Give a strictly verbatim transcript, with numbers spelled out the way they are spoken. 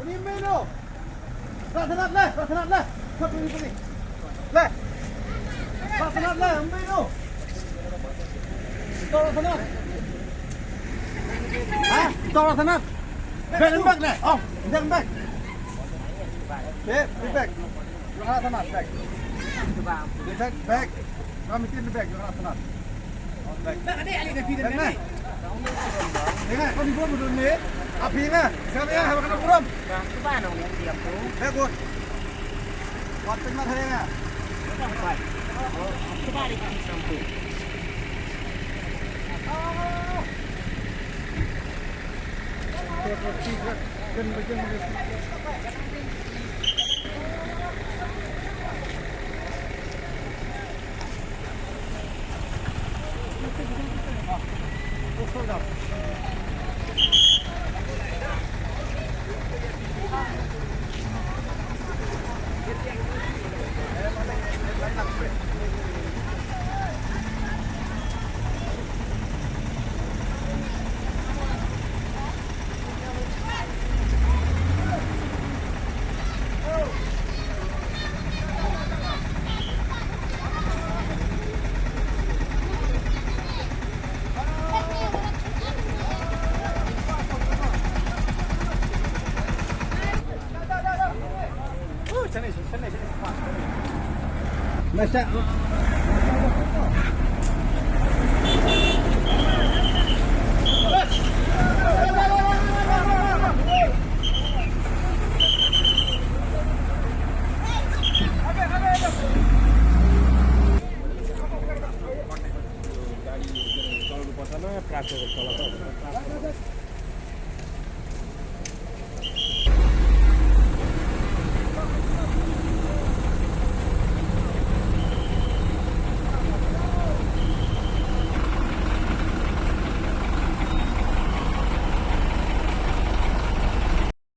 Uni mino. Rasanat le, rasanat le. Satu ini sini. Le. Rasanat le, mino. Tolong rasanat. Ha? Tolong rasanat. Bek, bek le. Oh, bek, bek. Bek, bek. Rasanat, bek. Bek, bek. Ram itin bek, rasanat. Bek. Bek, ne. Bek, kon ibon mudun ne. Api ne. Siapa ya? Apa kena buram? Bek, good. Wat pynmat ha ïa nga.